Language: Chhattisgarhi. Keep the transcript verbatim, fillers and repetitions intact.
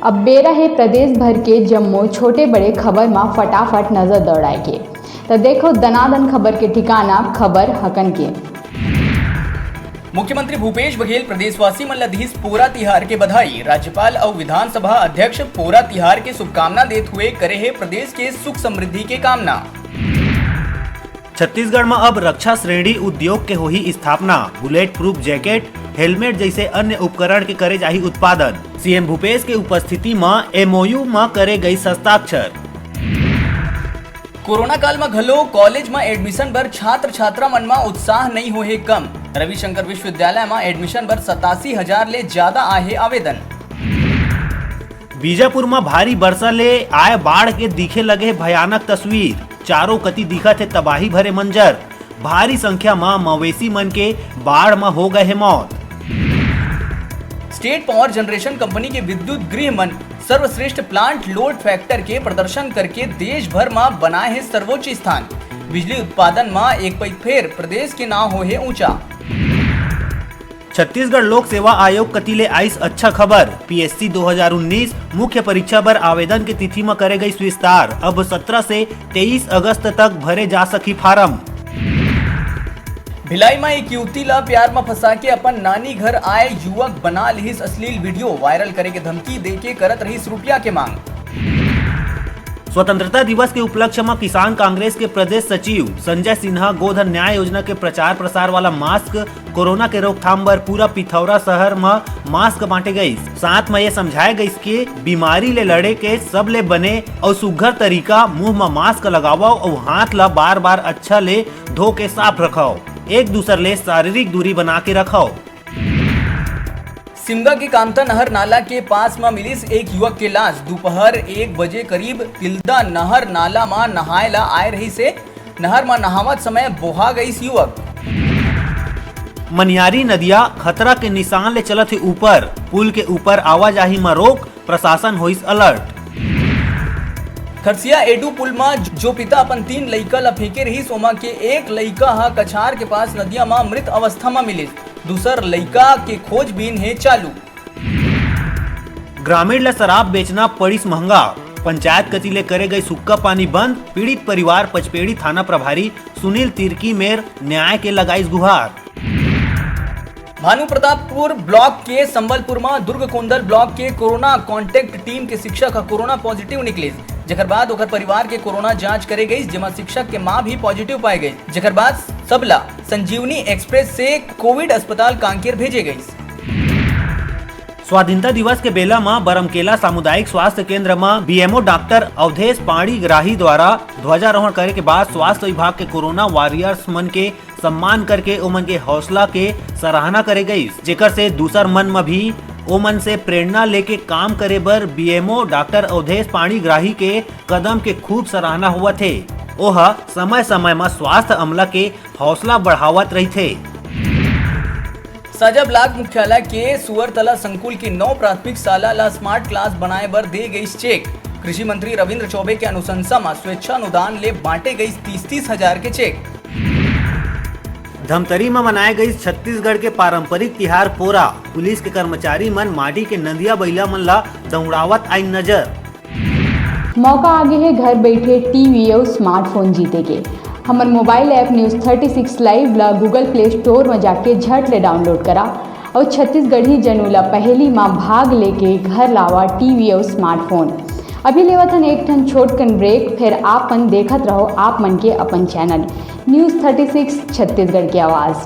अब बेरा हे प्रदेश भर के जम्मो छोटे बड़े खबर म फटाफट नजर दौड़ाए के। त देखो दनादन खबर के ठिकाना खबर हकन के। मुख्यमंत्री भूपेश बघेल प्रदेशवासी मन ल दिहिस पोरा तिहार के बधाई। राज्यपाल अउ विधानसभा अध्यक्ष पोरा तिहार के शुभकामना देत हुए करे हे प्रदेश के सुख समृद्धि के कामना। छत्तीसगढ़ म अब रक्षा श्रेणी उद्योग के होही स्थापना। बुलेट प्रूफ जैकेट, हेलमेट जैसे अन्य उपकरण के करे जाही उत्पादन। सीएम भूपेश के उपस्थिति म एमओयू म करे गई हस्ताक्षर। कोरोना काल म घलो कॉलेज म एडमिशन बर छात्र छात्रा मन म उत्साह नइ होहे कम। रविशंकर विश्वविद्यालय म एडमिशन बर सतासी हजार ले ज्यादा आहे आवेदन। बीजापुर म भारी बरसा ले आए बाढ़ के दिखे लगे भयानक तस्वीर। चारों कति दिखत हे तबाही भरे मंजर। भारी संख्या म मवेशी मन के बाढ़ म हो गए हे मौत। स्टेट पावर जनरेशन कंपनी के विद्युत गृह मन सर्वश्रेष्ठ प्लांट लोड फैक्टर के प्रदर्शन करके देश भर म बनाए हे सर्वोच्च स्थान। बिजली उत्पादन म एक पइत फेर प्रदेश के नाव होहे ऊंचा। छत्तीसगढ़ लोक सेवा आयोग कति ले आइस अच्छा खबर। पीएससी दो हज़ार उन्नीस मुख्य परीक्षा बर आवेदन के तिथि म करे गइस विस्तार। अब सत्रह से तेईस अगस्त तक भरे जा सकही फार्म। भिलाई म एक युवती ल प्यार म फंसा के अपन नानी घर आए युवक बना लिहिस अश्लील वीडियो। वायरल करे के धमकी दे के करत रहिस रुपया के मांग। स्वतंत्रता दिवस के उपलक्ष्य म किसान कांग्रेस के प्रदेश सचिव संजय सिन्हा गोधन न्याय योजना के प्रचार प्रसार वाला मास्क, कोरोना के रोकथाम बर पूरा पिथौरा शहर म मास्क बांटे गइस। साथ म ये समझाए गइस के बीमारी ले लड़े के सबले बने अउ सुघ्घर तरीका मुंह म मास्क लगावव अउ हाथ ल बार-बार अच्छा ले धो के साफ रखव। एक दूसर ले शारीरिक दूरी बना के रखव। सिमगा के कामता नहर नाला के पास म मिलिस एक युवक के लाश। दोपहर एक बजे करीब तिल्दा नहर नाला म नहाए ला आए रहिस हे। नहर म नहावत समय बोहा गइस युवक। मनियारी नदिया खतरा के निशान ले चलत हे ऊपर। पुल के ऊपर आवाजाही म रोक, प्रशासन होइस अलर्ट। खरसिया एडू पुल म जो पिता अपन तीन लइका ल फेंके रहिस, ओमा के एक लइका ह कछार के पास नदिया म मृत अवस्था म मिलिस। दूसर लइका के खोजबीन हे चालू। ग्रामीण ल शराब बेचना पड़िस महंगा। पंचायत कति ले करे गइस हुक्का पानी बंद। पीड़ित परिवार पचपेड़ी थाना प्रभारी सुनील तिर्की मेर न्याय के लगाइस गुहार। भानु प्रतापपुर ब्लॉक के संबलपुर म दुर्ग कोंदल ब्लॉक के कोरोना कॉन्टैक्ट टीम के शिक्षक ह कोरोना पॉजिटिव निकलिस, जेकर बाद ओकर परिवार के कोरोना जांच करे गइस, जेमा शिक्षक के मां भी पॉजिटिव पाए गइस, जेकर बाद सबला संजीवनी एक्सप्रेस से कोविड अस्पताल कांकेर भेजे गइस। स्वाधीनता दिवस के बेला म बरमकेला सामुदायिक स्वास्थ्य केंद्र म बीएमओ डॉक्टर अवधेश पाणीग्राही द्वारा ध्वजारोहण करे के बाद स्वास्थ्य विभाग के कोरोना वॉरियर्स मन के सम्मान करके ओमन के हौसला के सराहना करे गइस, जेकर से दूसर मन म भी ओमन से प्रेरणा लेके काम करे बर बीएमओ डॉक्टर अवधेश पाणीग्राही के कदम के खूब सराहना होवत हे। ओह समय-समय म स्वास्थ्य अमला के हौसला बढ़ावत रहिथे। साजा ब्लॉक मुख्यालय के सुअरतला संकुल के नौ प्राथमिक शाला ला स्मार्ट क्लास बनाए बर दे गइस चेक। कृषि मंत्री रविंद्र चौबे के अनुशंसा म स्वेच्छा अनुदान ले बांटे गइस तीस तीस हजार के चेक। धमतरी म मनाए गइस छत्तीसगढ़ के पारंपरिक तिहार पोरा। पुलिस के कर्मचारी मन माटी के नंदिया बइला मन ला दौड़ावत आइन नजर। मौका आगे हे घर बइठे टीवी अउ स्मार्टफोन जीते के। हमर mobile app news thirty six live ला Google Play Store म जाके झट ले डाउनलोड करा अउ छत्तीसगढ़ी जनऊ ला पहेली म भाग लेके घर लावा टीवी अउ स्मार्टफोन। अभी लेवत हन एक ठन छोटकन ब्रेक, फेर आप मन देखत रहो आप मन के अपन channel news thirty six Chhattisgarh के आवाज़।